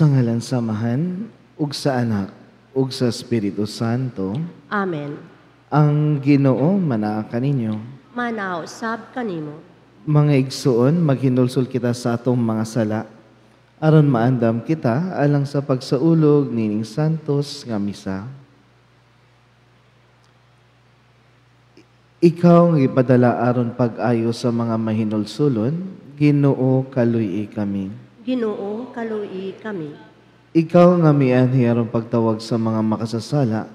Sa ngalan sa Amahan, ug sa Anak, ug sa Espiritu Santo. Amen. Ang Ginoo manaa kaninyo. Manaa usab kanimo. Mga igsuon, maghinulsol kita sa atong mga sala, aron maandam kita alang sa pagsaulog nining santos nga misa. Ikaw ang ipadala aron pag-ayo sa mga mahinulsulon, Ginoo, kaluy-i kami. Ginoo, kaluy-i kami. Ikaw nga mianhi aron pagtawag sa mga makasasala,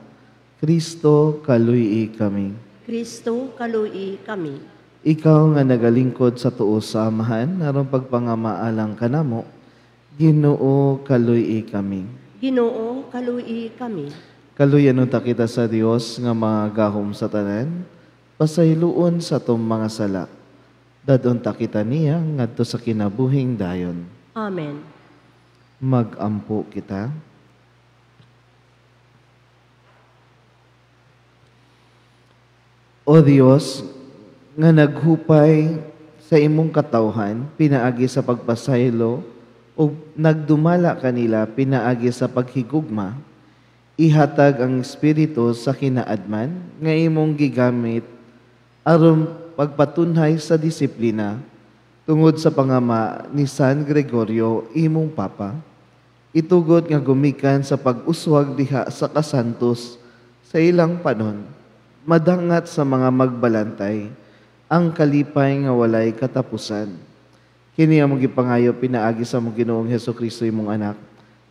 Kristo, kaluy-i kami. Kristo, kaluy-i kami. Ikaw nga nagalingkod sa tuo sa Amahan aron pagpangamaalang kanamo, Ginoo, kaluy-i kami. Ginoo, kaluy-i kami. Kaluyan unta kita sa Dios nga magahom sa tanan, pasayloon sa atong mga sala. Dadon ta kita niya ngadto sa kinabuhing dayon. Amen. Magampo kita. O Dios, nga naghupay sa imong katawhan pinaagi sa pagpasaylo o nagdumala kanila pinaagi sa paghigugma, ihatag ang Espiritu sa kinaadman nga imong gigamit aron pagpatunhay sa disiplina tungod sa pangama ni San Gregorio, imong Papa, itugot nga gumikan sa pag-uswag diha sa kasantos sa ilang panon, madangat sa mga magbalantay ang kalipay nga walay katapusan. Kini ang gipangayo pinaagi sa among Ginoong Hesukristo imong anak,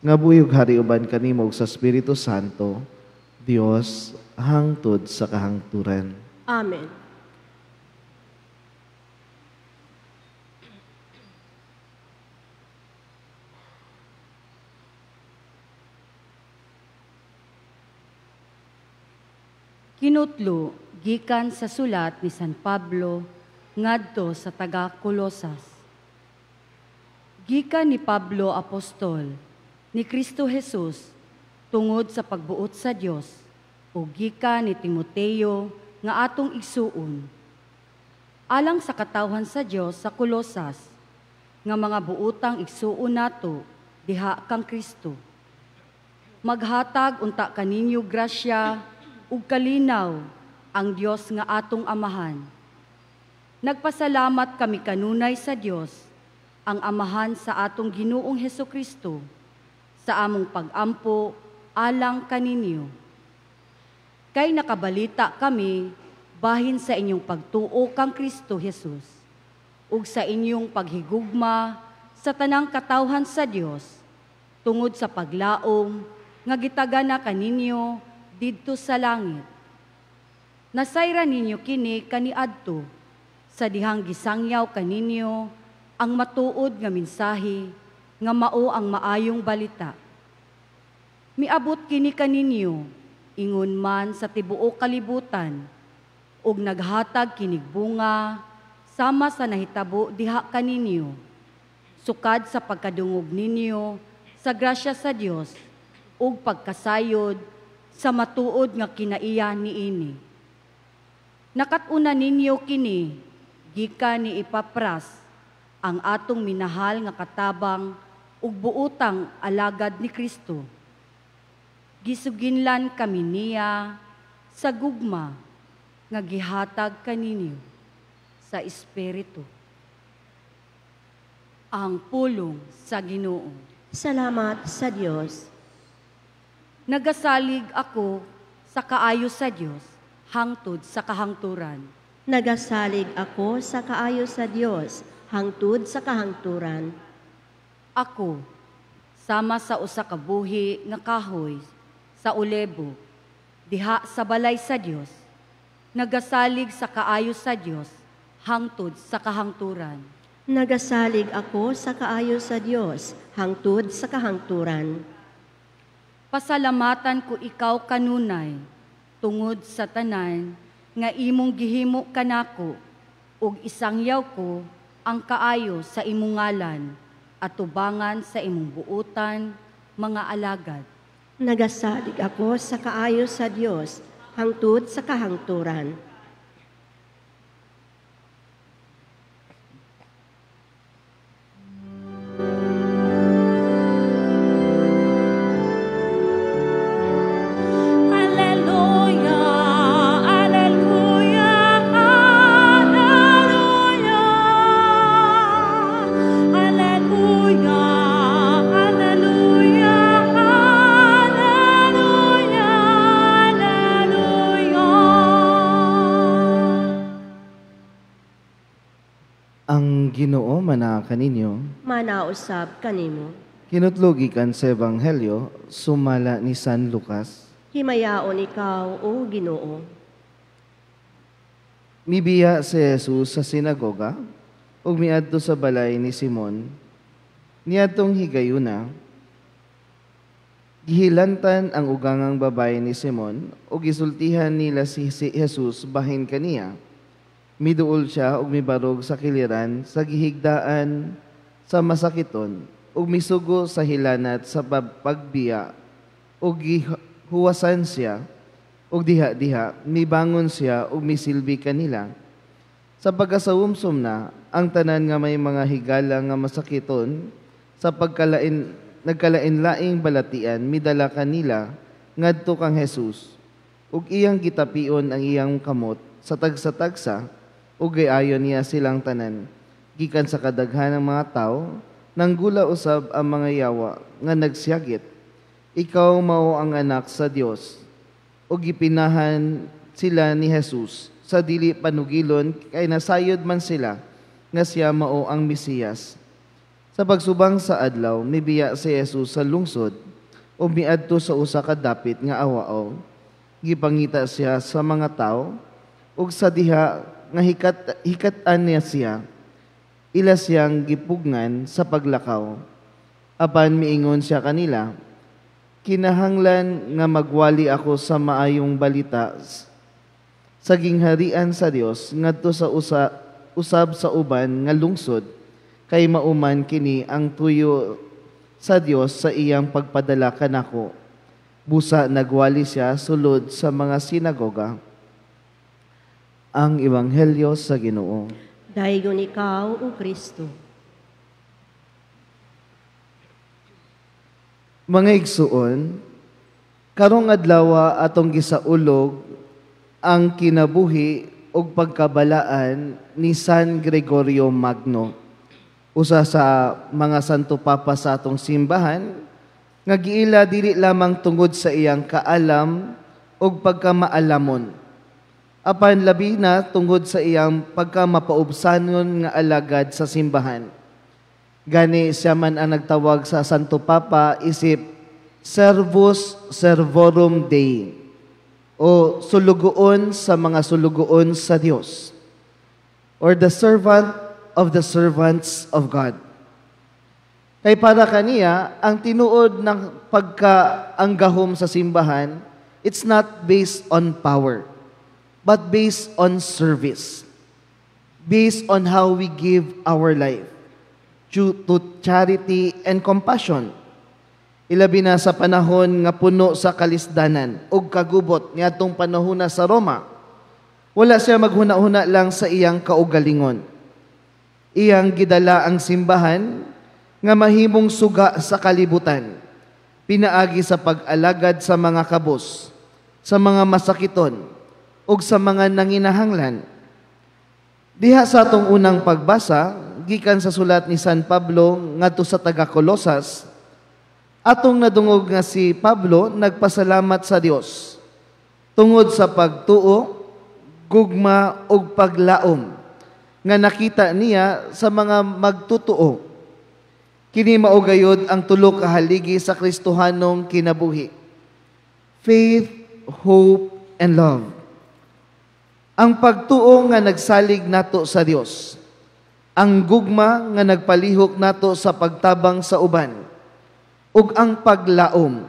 nga buhi ug hari uban kanimo ug sa Espiritu Santo, Dios hangtod sa kahangturan. Amen. Kinutlo gikan sa sulat ni San Pablo ngadto sa taga Colosas. Gikan ni Pablo apostol ni Kristo Jesus tungod sa pagbuot sa Dios o gikan ni Timoteo nga atong igsuon, alang sa katawhan sa Dios sa Colosas nga mga buotang igsuon nato diha kang Kristo. Maghatag unta kaninyo grasya ug kalinaw ang Dios nga atong Amahan. Nagpasalamat kami kanunay sa Dios, ang Amahan sa atong Ginoong Hesukristo, sa among pagampo alang kaninyo. Kay nakabalita kami bahin sa inyong pagtuo kang Kristo Jesus, ug sa inyong paghigugma sa tanang katawhan sa Dios, tungod sa paglaom nga gitagana kaninyo didto sa langit. Nasayra ninyo kini kaniadto sa dihang gisangyaw kaninyo ang matuod nga mensahe nga mao ang maayong balita. Miabot kini kaninyo ingon man sa tibuok kalibutan ug naghatag kinig bunga sama sa nahitabo diha kaninyo, sukad sa pagkadungog ninyo sa grasya sa Dios ug pagkasayod sa matuod nga kinaiya niini. Nakat-una ninyo kini gikan ni Epapras, ang atong minahal nga katabang ug buotang alagad ni Kristo. Gisuginlan kami niya sa gugma nga gihatag kaninyo sa Espiritu. Ang pulong sa Ginoo. Salamat sa Dios. Nagasalig ako sa kaayo sa Dios hangtod sa kahangturan. Nagasalig ako sa kaayo sa Dios hangtod sa kahangturan. Ako, sama sa usa ka buhi nga kahoy sa olebo, diha sa balay sa Dios, nagasalig sa kaayo sa Dios hangtod sa kahangturan. Nagasalig ako sa kaayo sa Dios hangtod sa kahangturan. Pasalamatan ko ikaw kanunay tungod sa tanan nga imong gihimo kanako ug isangyaw ko ang kaayo sa imong ngalan at tubangan sa imong buotan mga alagad. Nagasalig ako sa kaayo sa Dios hangtod sa kahangturan. Ang Ginoo manaa kaninyo. Manausab kanimo. Kinutlo gikan sa Ebanghelyo sumala ni San Lucas. Himayaon ikaw, o Ginoo. Mibiya si Jesus sa sinagoga ug miadto sa balay ni Simon. Niadtong higayuna, gihilantan ang ugangang babae ni Simon ug gisultihan nila si Jesus bahin kaniya. Miduol siya ug mibarog sa kiliran sa gihigdaan sa masakiton ug misugo sa hilanat sa pagbiya ug gihuwasan siya ug diha-diha mibangon siya ug misilbi kanila. Sa pagkasawumsum na, ang tanan nga may mga higala nga masakiton sa pagkalain nagkalain-laing balatian midala kanila ngadto kang Jesus ug iyang gitapion ang iyang kamot sa tagsa-tagsa ug giayon niya silang tanan. Gikan sa kadaghan ng mga tawo, nanggula usab ang mga yawa nga nagsyagit, "Ikaw mao ang anak sa Dios." Ug gipinahan sila ni Jesus sa dili panugilon kay nasayod man sila nga siya mao ang Mesiyas. Sa pagsubang sa adlaw, mibiya si Jesus sa lungsod ug miadto sa usa ka dapit nga awaaw. Gipangita siya sa mga tawo ug sa diha nga hikat-an niya siya, ila siyang gipugngan sa paglakaw. Apan miingon siya kanila, "Kinahanglan nga magwali ako sa maayong balita sa gingharian sa Dios ngadto sa usab sa uban nga lungsod, kay mauman kini ang tuyo sa Dios sa iyang pagpadala kanako." Busa nagwali siya sulod sa mga sinagoga. Ang Ebanghelyo sa Ginoo. Dayon ikaw, o Kristo. Mga igsuon, karong adlaw atong gisaulog ang kinabuhi ug pagkabalaan ni San Gregorio Magno, usa sa mga Santo Papa sa atong simbahan, nga giila dili lamang tungod sa iyang kaalam ug pagkamaalamon, apan labi na tungod sa iyang pagkamapaubsanon nga alagad sa simbahan. Gani siya man ang nagtawag sa Santo Papa isip Servus Servorum Dei, o sulugoon sa mga sulugoon sa Dios, or the servant of the servants of God. Kay para kaniya, ang tinuod ng pagkaanggahom sa simbahan, it's not based on power, but based on service, based on how we give our life to charity and compassion. Ilabi na sa panahon nga puno sa kalisdanan ug kagubot niadtong panahon na sa Roma, wala siya maghuna-huna lang sa iyang kaugalingon. Iyang gidala ang simbahan nga mahimong suga sa kalibutan, pinaagi sa pag-alagad sa mga kabos, sa mga masakiton, ug sa mga nanginahanglan. Diha sa atong unang pagbasa, gikan sa sulat ni San Pablo ngadto sa taga Colosas, atong nadungog nga si Pablo nagpasalamat sa Dios tungod sa pagtuo, gugma ug paglaom nga nakita niya sa mga magtutuo. Kini mao gayud ang tulo ka haligi sa Kristohanong kinabuhi: faith, hope, and love. Ang pagtuo nga nagsalig nato sa Dios, ang gugma nga nagpalihok nato sa pagtabang sa uban, ug ang paglaom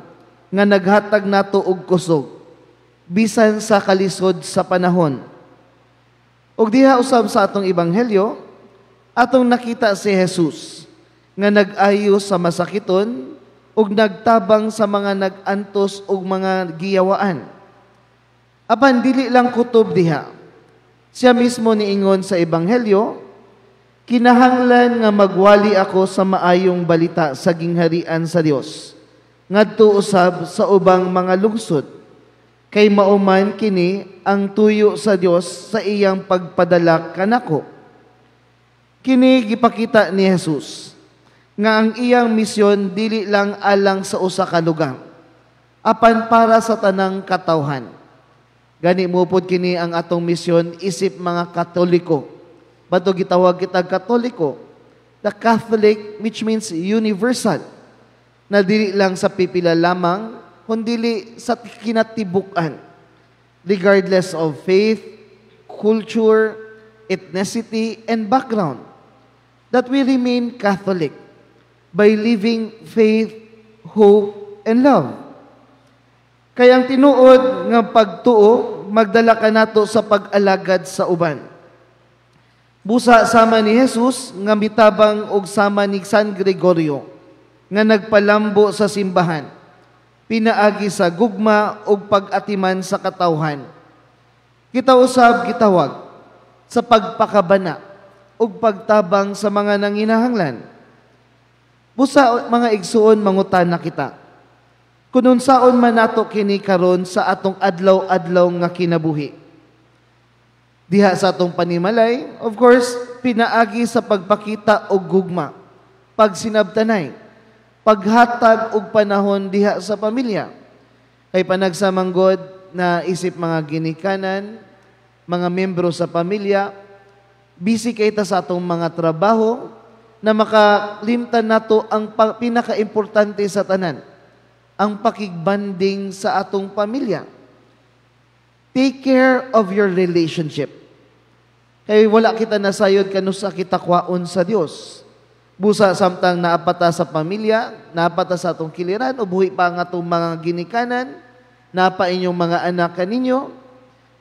nga naghatag nato og kusog bisan sa kalisod sa panahon. Ug diha usab sa atong ebanghelyo, atong nakita si Jesus nga nag-ayo sa masakiton ug nagtabang sa mga nag-antos og mga giyawaan. Apan dili lang kutob diha. Siya mismo niingon sa ebanghelyo, "Kinahanglan nga magwali ako sa maayong balita sa gingharian sa Dios ngadto usab sa ubang mga lungsod, kay mauman kini ang tuyo sa Dios sa iyang pagpadala kanako." Kini gipakita ni Jesus nga ang iyang misyon dili lang alang sa usa ka lugar, apan para sa tanang katawhan. Gani mupod kini ang atong misyon isip mga Katoliko. Bato gitawag kita Katoliko. The Catholic, which means universal, na dili lang sa pipila lamang, kundi sa kinatibuk-an, regardless of faith, culture, ethnicity, and background, that we remain Catholic by living faith, hope, and love. Kaya ang tinuod nga pagtuo, magdala ka nato sa pag-alagad sa uban. Busa sama ni Jesus nga mitabang og sama ni San Gregorio nga nagpalambo sa simbahan, pinaagi sa gugma ug pag-atiman sa katawhan. Kita usab gitawag sa pagpakabana ug pagtabang sa mga nanginahanglan. Busa mga igsuon, mangutana kita, kun unsaon man nato kini karon sa atong adlaw-adlaw nga kinabuhi. Diha sa atong panimalay, of course, pinaagi sa pagpakita og gugma, pagsinabtanay, paghatag og panahon diha sa pamilya. Kay panagsamanggod na isip mga ginikanan, mga membro sa pamilya, busy kay ta sa atong mga trabaho, na makalimtan nato ang pinakaimportante sa tanan, ang pakigbanding sa atong pamilya. Take care of your relationship. Kay wala kita nasayod kanusa kita kwaon sa Dios. Busa samtang naapata sa pamilya, naapata sa atong kiliran, o buhi pa ang atong mga ginikanan, napa inyong mga anak kaninyo,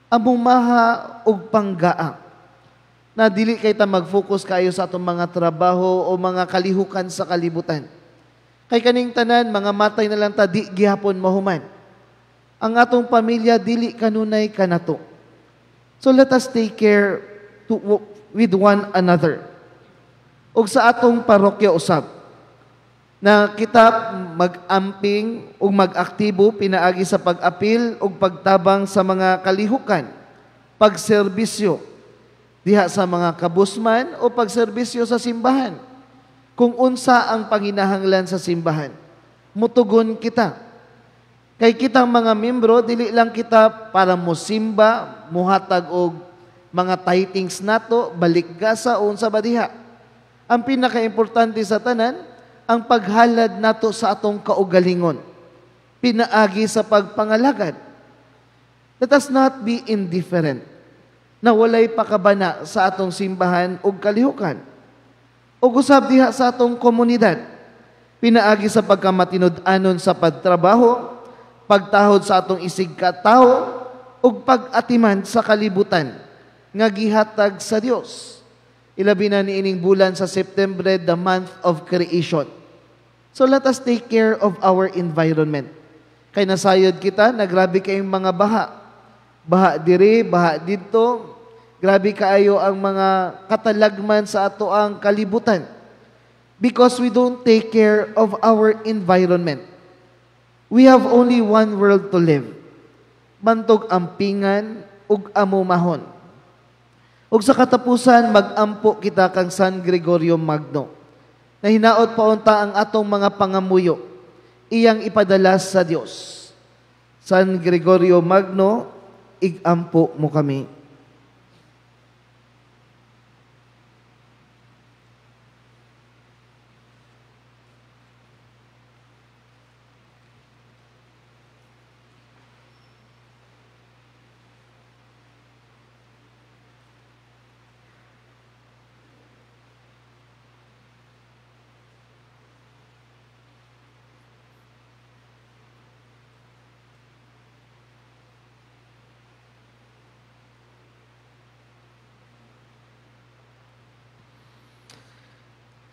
amumaha og panggaa. Na dili kay ta mag-focus kayo sa atong mga trabaho o mga kalihukan sa kalibutan. Kay kaning tanan, mga matay na lang ta, di gihapon mahuman. Ang atong pamilya, dili kanunay kanato. So let us take care with one another. Og sa atong parokya usab, na kita mag-amping ug mag-aktibo pinaagi sa pag-apil ug pagtabang sa mga kalihukan, pagserbisyo diha sa mga kabusman o pagserbisyo sa simbahan. Kung unsa ang panginahanglan sa simbahan, mutugon kita. Kay kitang mga membro, dili lang kita para mosimba, muhatag og mga tithings nato, balikgasa o unsa ba diha. Ang pinakaimportante sa tanan, ang paghalad nato sa atong kaugalingon, pinaagi sa pagpangalagad. Let us not be indifferent na walay pakabana sa atong simbahan ug kalihukan. Ug usab diha sa atong komunidad, pinaagi sa pagkamatinud-anon sa pagtrabaho, pagtahod sa atong isig katawo, ug pag-atiman sa kalibutan nga gihatag sa Dios. Ilabi na niining bulan sa September, the month of creation. So let us take care of our environment. Kay nasayod kita na grabe kayong mga baha. Baha diri, baha didto. Grabe kaayo ang mga katalagman sa ato ang kalibutan. Because we don't take care of our environment. We have only one world to live. Bantog ampingan ug amumahon. Ug sa katapusan, mag-ampo kita kang San Gregorio Magno, na hinaot paunta ang atong mga pangamuyo, iyang ipadala sa Dios. San Gregorio Magno, igampo mo kami.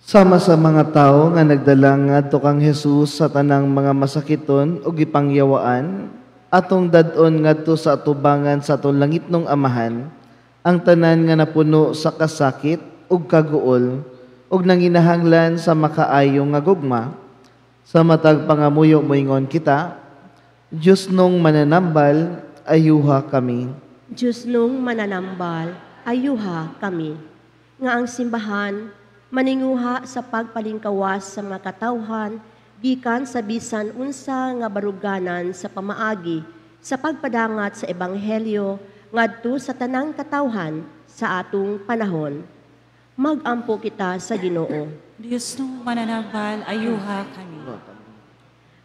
Sama sa mga tao nga nagdala ngadto kang Jesus sa tanang mga masakiton ug gipangyawaan, atong dad-on ngadto sa atubangan sa atong langitnong Amahan, ang tanan nga napuno sa kasakit ug kaguol ug nanginahanglan sa makaayo nga gugma. Sa matag pangamuyo moingon kita, Dios nung mananambal, ayuha kami. Dios nung mananambal, ayuha kami. Nga ang simbahan maninguha sa pagpalingkawas sa mga katawhan gikan sa bisan unsa nga baruganan sa pamaagi sa pagpadangat sa ebanghelyo ngadto sa tanang katawhan sa atong panahon. Magampo kita sa Ginoo. Dios no mananambal, ayuha kami.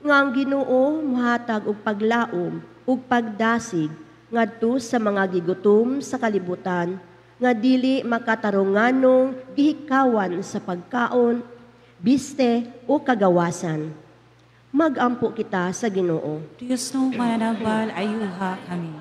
Nga ang Ginoo mohatag og paglaom ug pagdasig ngadto sa mga gigutom sa kalibutan nga dili makatarunganong gihikawan sa pagkaon, biste o kagawasan. Magampo kita sa Ginoo. Dios no mananambal, ayuha kami.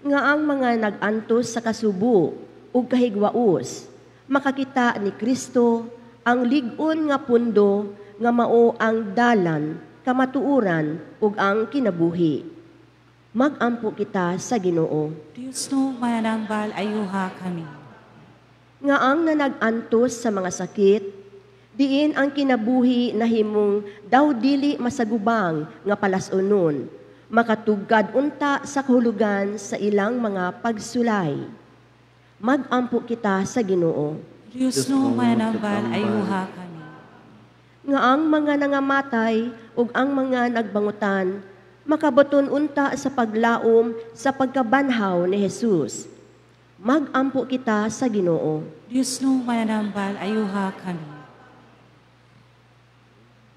Nga ang mga nag-antos sa kasubo ug kahigwaos makakita ni Kristo ang lig-on nga pundo nga mao ang dalan, kamatuoran ug ang kinabuhi. Magampo kita sa Ginoo. Dios no mananambal, ayuha kami. Nga ang nanag-antos sa mga sakit, diin ang kinabuhi nahimong daw dili masagubang nga palas-unon, makatugkad unta sa kahulugan sa ilang mga pagsulay. Magampo kita sa Ginoo. Dios no mananambal, ayuha kami. Nga ang mga nangamatay ug ang mga nagbangutan makabaton unta sa paglaom sa pagkabanhaw ni Jesus. Magampo kita sa Ginoo. Dios no mananambal, ayuha kami.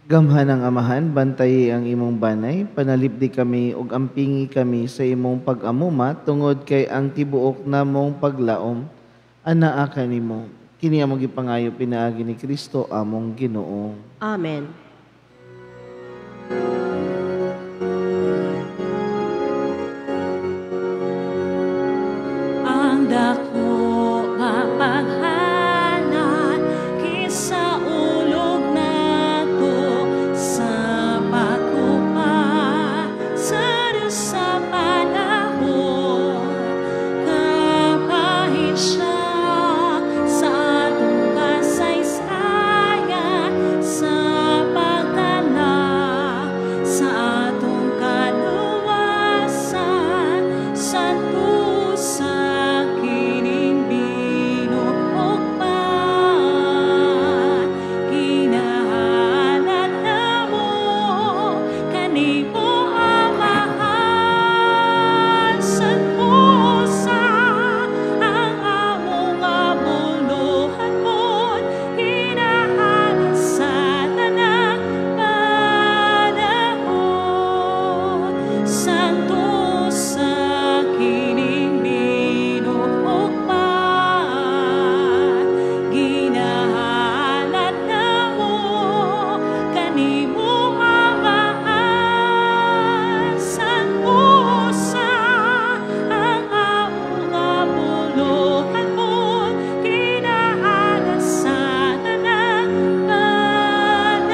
Gamhan ang Amahan, bantayi ang imong banay, panalipdi kami ug ampingi kami sa imong pag-amuma tungod kay ang tibuok namong paglaom anaa kanimo. Kini among gipangayo pinaagi ni Kristo among Ginoo. Amen. Ang dako nga paghalad kisa ulog nato sa pagkupa sa Dios sa panahon kapahin siya sa atong kasaysayan sa pagtala sa atong kaluwasan santo sa kining binuugman ginahalad namo kanimo Amahan santosa ang among buluhaton ginahalad sa tanang panahon santo sa kining binuugman ginahalad namo kanimo Amahan santosa ang among buluhaton ginahalad sa tanang panahon.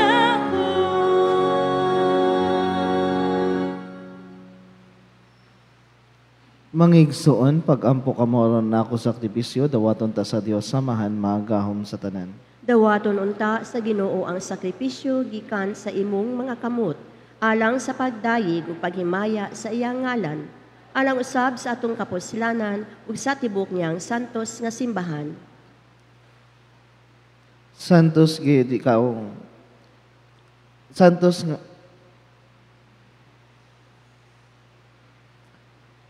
Mangigsoon, pag-ampo kamo aron nako sakripisyo, dawaton ta sa Dios samahan magahom sa tanan. Dawaton unta sa Ginoo ang sakripisyo gikan sa imong mga kamot, alang sa pagdayeg ug paghimaya sa iyang ngalan, alang usab sa atong kapuslanan ug sa tibok niyang santos nga simbahan. Santos gid ikaw. Santos nga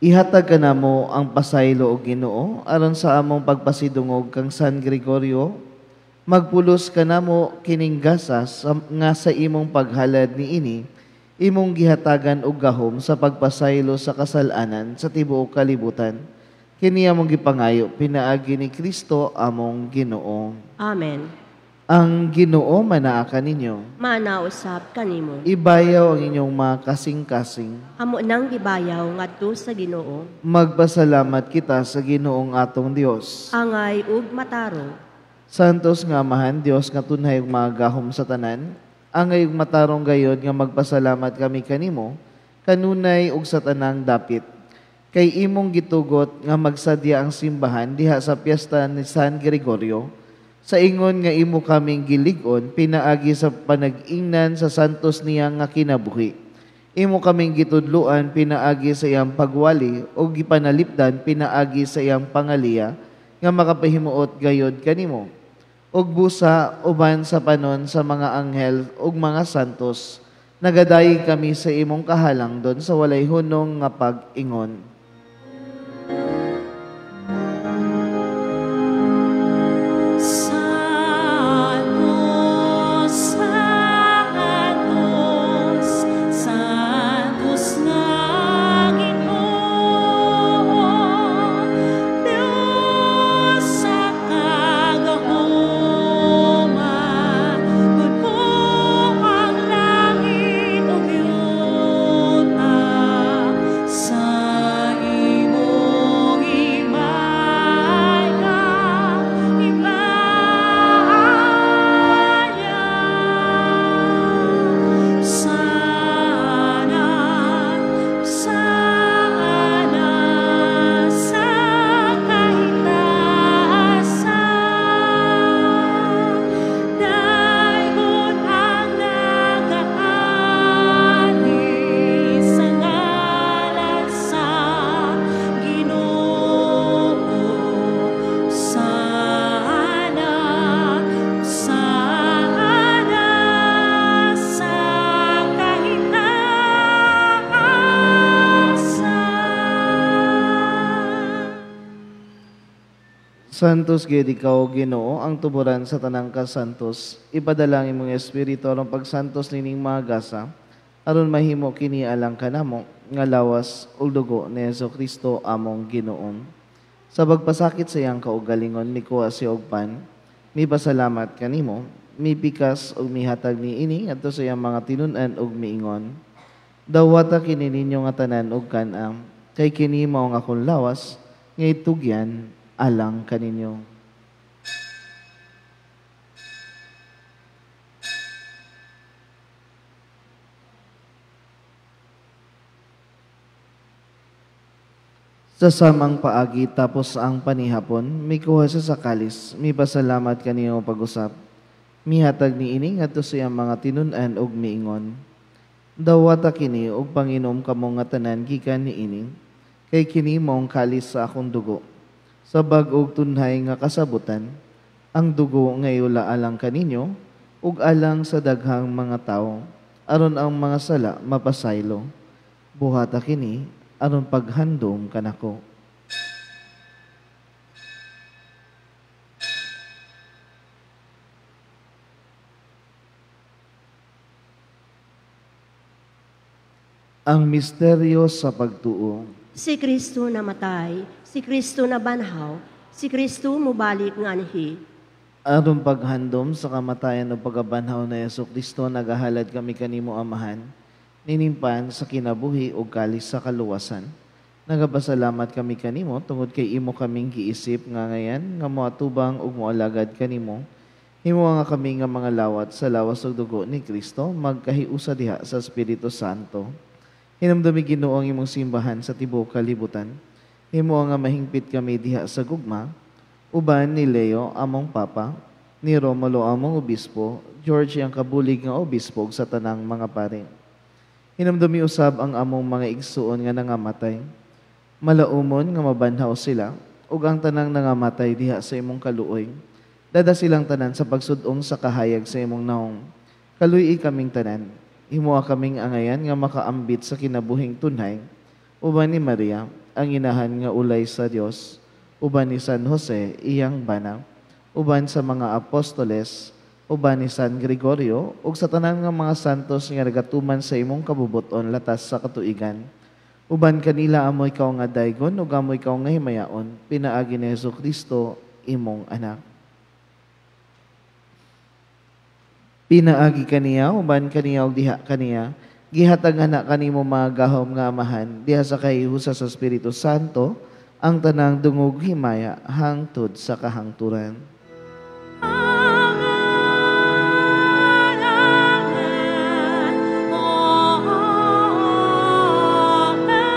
ihatag ka namo ang pasaylo og Ginoo aron sa among pagpasidungog kang San Gregorio, magpulos ka namo kining gasas nga sa imong paghalad niini imong gihatagan og gahom sa pagpasaylo sa kasal-anan sa tibuok kalibutan. Kini among gipangayo pinaagi ni Kristo among Ginoo. Amen. Ang Ginoo manaa kaninyo. Mana usab kanimo. Ibayaw ang inyong mga kasing-kasing. Amo nang gibayaw ngadto sa Ginoo. Magpasalamat kita sa Ginoong atong Dios. Angay ug matarong. Santos nga Amahan, Dios nga tunhay ug magahom sa tanan, angay ug matarong gayod nga magpasalamat kami kanimo, kanunay ug sa tanang dapit. Kay imong gitugot nga magsadya ang simbahan diha sa piyesta ni San Gregorio, sa ingon nga imo kaming gilig-on, pinaagi sa panag-ingnan sa santos niya nga kinabuhi. Imo kaming gitudluan, pinaagi sa iyang pagwali, o gipanalipdan, pinaagi sa iyang pangaliya, nga makapahimuot gayod kanimo. Ug busa uban sa panon sa mga anghel ug mga santos, nagadayeg kami sa imong kahalangdon sa walay hunong nga pag-ingon. Santos gyud ikaw, Ginoo, ang tuburan sa tanang kasantos. Ipadala ang imong espiritu aron pagsantos nining mga gasa, aron mahimo kini alang kanamo nga lawas ug dugo ni Hesukristo among Ginoo. Sa pagpasakit sa iyang kaugalingon, mikuha siya og pan, mipasalamat kanimo, mipikas ug mihatag niini ngadto sa iyang mga tinun-an ug miingon: Dawata kini ninyo nga tanan og kan-a, kay kini mao ang akong lawas nga itugyan alang kaninyo. Sa samang paagi tapos ang panihapon, mikuha siya sa kalis, mipasalamat kaniyo pag-usap. Mihatag niini ngadto sa iyang mga tinun-an ug miingon: Dawata kini ug panginom kamo nga tanan gikan niini, kay kini maong kalis sa akong dugo. Sa bag-og tunhay nga kasabutan, ang dugo nga iula alang kaninyo ug alang sa daghang mga tawo, aron ang mga sala mapasaylo. Buhata kini aron paghandom kanako. Ang misteryo sa pagtuo. Si Kristo namatay, si Kristo nabanhaw, si Kristo mubalik nga anhi. Aron paghandom sa kamatayan o pagkabanhaw na Hesukristo, nagahalad kami kanimo Amahan, ninimpan sa kinabuhi o kalis sa kaluwasan. Nagapasalamat kami kanimo tungod kay imo kaming giisip nga ngayan nga moatubang ug moalagad kanimo. Himo nga kami nga mga lawat sa lawas ug dugo ni Kristo, magkahiusa diha sa Espiritu Santo. Hinumdumi Ginoo ang imong simbahan sa tibuok kalibutan. Himo nga mahingpit kami diha sa gugma, uban ni Leo among Papa, ni Romulo among obispo, George ang kabulig nga obispo ug sa tanang mga pare. Hinumdumi usab ang among mga igsuon nga nangamatay. Malaumon nga mabanhaw sila ug ang tanang nangamatay diha sa imong kaluoy. Dada silang tanan sa pagsud-ong sa kahayag sa imong naong. Kaluy-i kaming tanan. Himoa kaming angayan nga makaambit sa kinabuhing tunhay, uban ni Maria, ang inahan nga ulay sa Dios, uban ni San Jose, iyang bana, uban sa mga apostoles, uban ni San Gregorio, ug sa tanan nga mga santos nga nagatuman sa imong kabubuton latas sa katuigan. Uban kanila amoy ikaw nga daygon ug amoy ikaw nga himayaon, pinaagi ni Hesukristo imong anak. Pinaagi kaniya, uban kaniya ug diha kaniya, gihatag na kanimo mga gahom nga amahan, diha sa kahiusa sa Espiritu Santo, ang tanang dungog himaya hangtod sa kahangturan. Amen. Amen. Amen.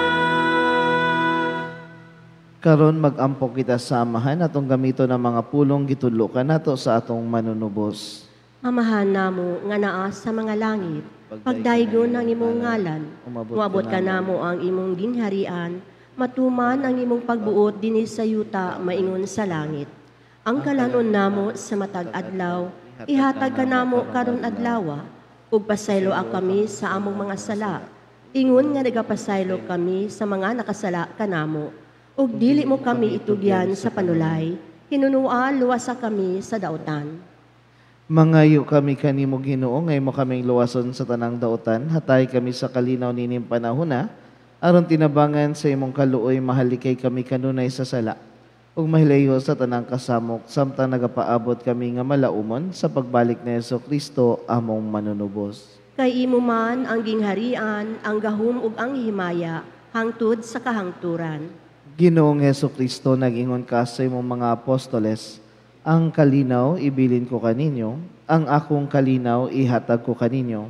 Karon magampo kita sa amahan atong gamiton ang mga pulong gitudlo kanato sa atong manunubos. Amahan namo nga naa sa mga langit, pagdaygon ang imong ngalan, moabot kanamo ang imong gingharian, matuman ang imong pagbuot dinhi sa yuta maingon sa langit. Ang kalanon namo sa matag adlaw, ihatag kanamo karon adlawa, ug pasayloa kami sa among mga sala, ingon nga nagapasaylo kami sa mga nakasala kanamo, ug dili mo kami itugyan sa panulay, hinunua luwasa kami sa dautan. Mangayo kami kanimo Ginoo, ngay mo kaming luwason sa tanang dautan, hatay kami sa kalinaw nining panahona, aron tinabangan sa imong kaluoy mahalikay kami kanunay sa sala, ug mahilayo sa tanang kasamok, samtang nagapaabot kami nga malaumon sa pagbalik ni Hesukristo among manunubos. Kay imo man ang gingharian, ang gahom ug ang himaya, hangtod sa kahangturan. Ginoong Hesukristo, nag-ingon ka sa imong mga apostoles, ang kalinaw ibilin ko kaninyo, ang akong kalinaw ihatag ko kaninyo.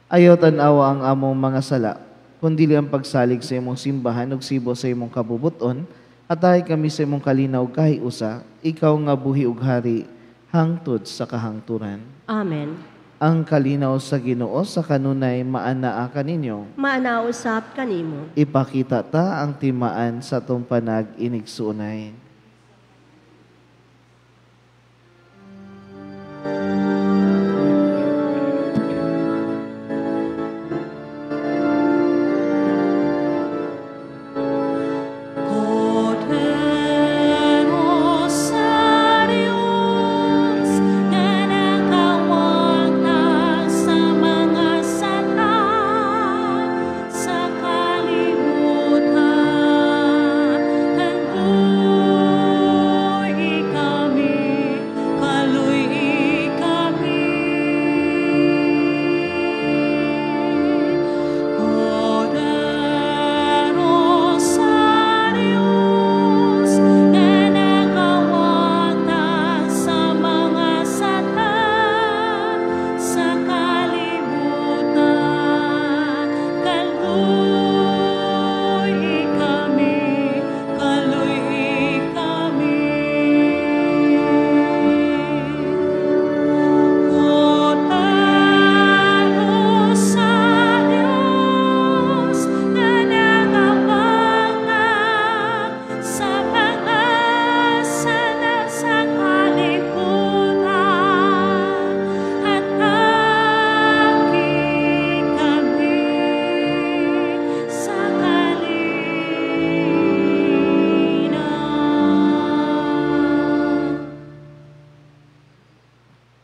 Ayaw tan-awa ang among mga sala, kundi ang pagsalig sa imong simbahan ug sibo sa imong kabubuton, atahi kami sa imong kalinaw kahiusa, ikaw nga buhi ug hari hangtod sa kahangturan. Amen. Ang kalinaw sa Ginoo sa kanunay maanaa kaninyo. Maanaa usab kanimo. Ipakita ta ang timaan sa atong panag-inigsuonay. Cordero Santo.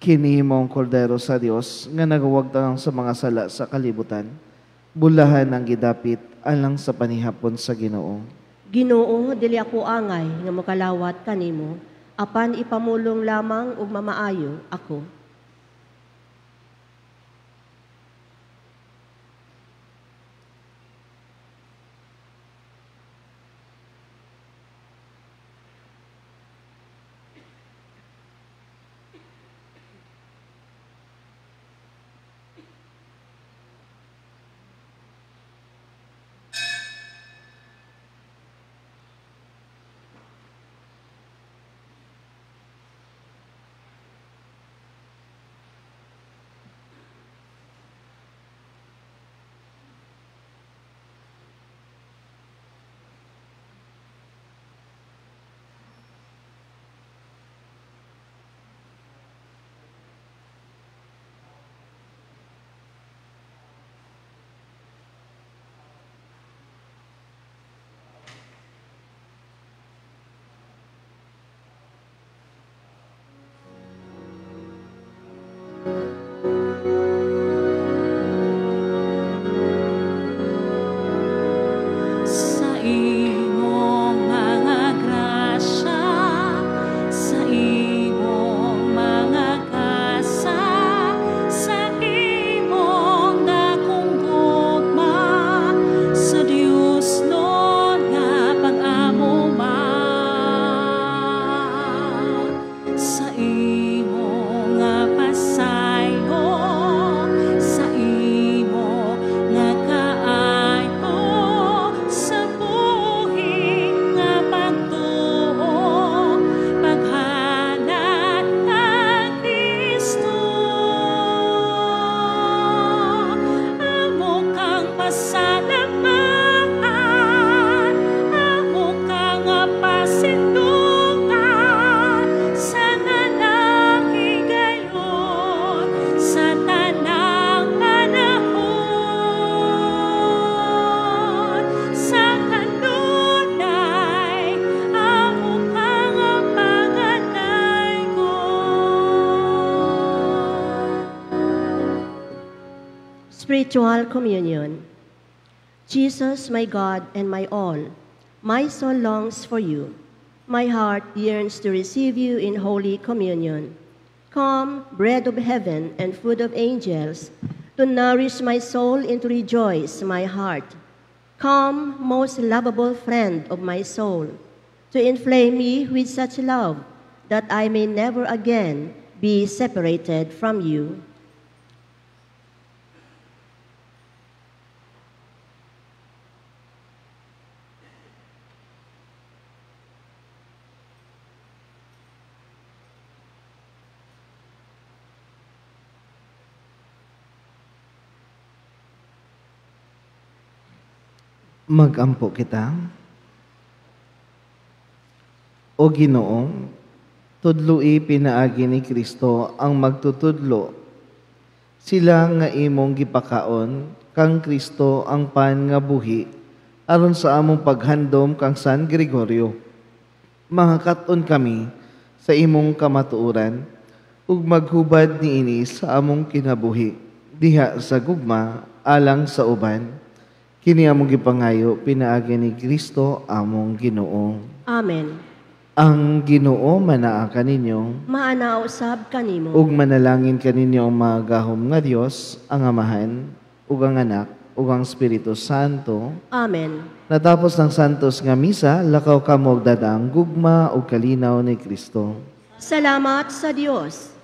Kini mong kordero sa Dios nga nagawagtang sa mga sala sa kalibutan. Bulahan ang gidapit alang sa panihapon sa Ginoo. Ginoo, dili ako angay nga mokalawat kanimo, apan ipamulong lamang ug mamaayo ako. Spiritual Communion. Jesus, my God and my all, my soul longs for you. My heart yearns to receive you in Holy Communion. Come, bread of heaven and food of angels, to nourish my soul and to rejoice my heart. Come, most lovable friend of my soul, to inflame me with such love that I may never again be separated from you. Magampo kita. O Ginoo, tudloi pinaagi ni Kristo ang magtutudlo. Sila nga imong gipakaon kang Kristo ang pan nga buhi aron sa among paghandom kang San Gregorio. Mahakat-on kami sa imong kamatuoran ug maghubad niini sa among kinabuhi diha sa gugma alang sa uban. Kini among gipangayo pinaagi ni Kristo among Ginoo. Amen. Ang Ginoo manaa kaninyo, maanaa usab kanimo, ug manalangin kaninyo ang magahom nga Dios, ang Amahan ug ang Anak ug ang Espiritu Santo. Amen. Natapos ng santos nga misa, lakaw kamo og dadaang gugma ug kalinaw ni Kristo. Salamat sa Dios.